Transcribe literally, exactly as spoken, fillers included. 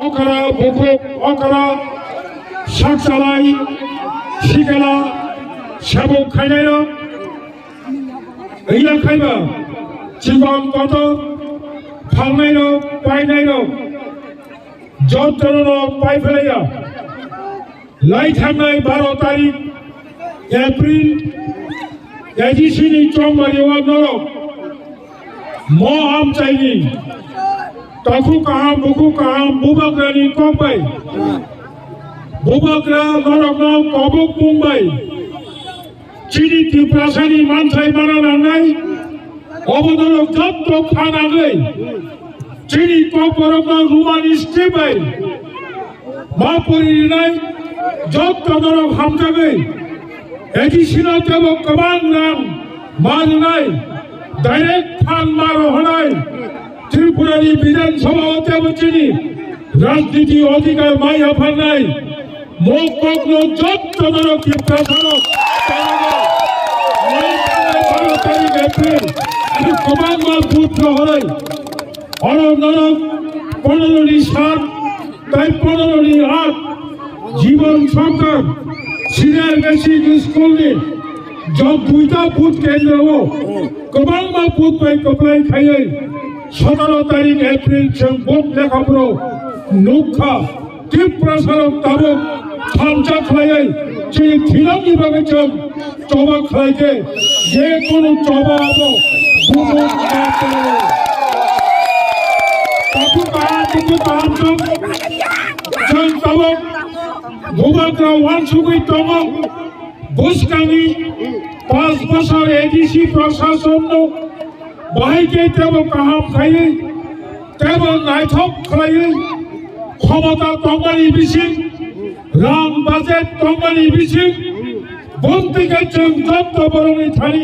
Okra, bukhuk, okra, sakchalai, sikala, sabuk khainairok, ila khaiba, chibang kotor, phalnairok, painairok, jotono paiphalaiya. Lai thangnai baro tarik April, A D C ni chongmari o norok mo amchaini takhuk kaham, bukhuk kaham, bubagrani kok bai, bubagra norokno kobok bung bai, chini Tiprasani manthai mana nangnai, obo norok jotto kha nangwi, chini kokborokno Roman script bai ma pori rinai jotto norok hamjagwi, A D C no tebo kwbang rang ma rwnai, direct fund ma rohonai, Tripura ni Bidhan Sabha o tebo chini rajniti adhikar mai yapharnai, mo kokno jotto norok Tiprasa rok baro tarik April, ani kwbangma booth rohonai. Oro norok pondro ni sat tai pondro ni aat Jibon Sarkar Senior Basic School ni jot duita booth kendro o kwbangma booth bai kwplai khaiwi sotoro tarik April chwng booth lekhaphuru nukha. Tiprasarok tabuk thansa khlaiwi chini thwinani bagwi chwng choba khlai khe je kunu choba abo bumung ma tongwi. Takhuk kaham, bukhuk kaham chwng, chwng tabuk bubagra uansugwi tongo. Bwskangni panch bosor A D C prasasonno bahai khe tebo kaham khaiwi, tebo naithok khlaiwi, khomota tongmani bising, rang budget tongmani bising, bumtwi khe chwng jotto borokni thani